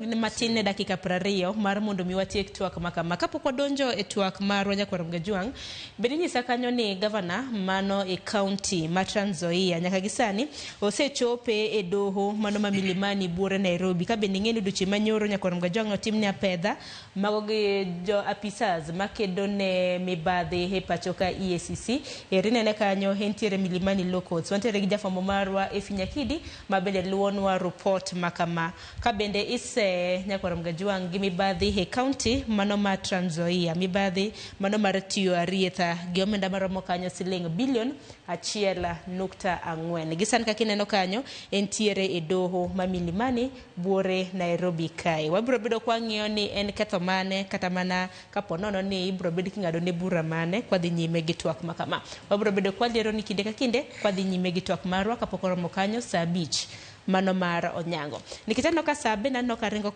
Matin ne dakika 20 mar mondo mi watiek twak ma kama. Kapok wadonjo e twak marwa nyakwar Mgajwang', bende inyisa kanyo ni gavana mano e kaunti ma Trans Nzoia nyaka gi sani osechope e doho mano ma Milimani buore Nairobi. Ka bende ing'e ni odiochieng' manyoro nyakwar Mgajwang' notimne apedha mago gi jo apisas makedo ne mibadhi e pacho ka EACC. Eri nene kanyo entiere Milimani Law Courts. Wantiere gi jafwambo marwa Effie Nyakidi ma bende luwonwa rupot ma kama. Ka bende ise nyakwar Mgajwang' gi mibadhi e kaunti mano ma Trans Nzoia, mibadhi mano mar tiyo arietha gi omenda maromo kanyo siling bilion 1.4. Gi sani kaka ineno kanyo entiere e doho ma Milimani buore Nairobi kae. Wabiro bedo kwang'iyo ni en ketho mane kata mana kapo nono ni ibiro bed king'ado ne bura mane kwadhi nyime gi twak ma kama. Wabiro bedo kwalero ni kinde ka kinde kwadhi nyime gi twak marwa kapok oromo kanyo saa 5 mano mar onyango. Nikech aneno ka saa bende aneno ka ringo.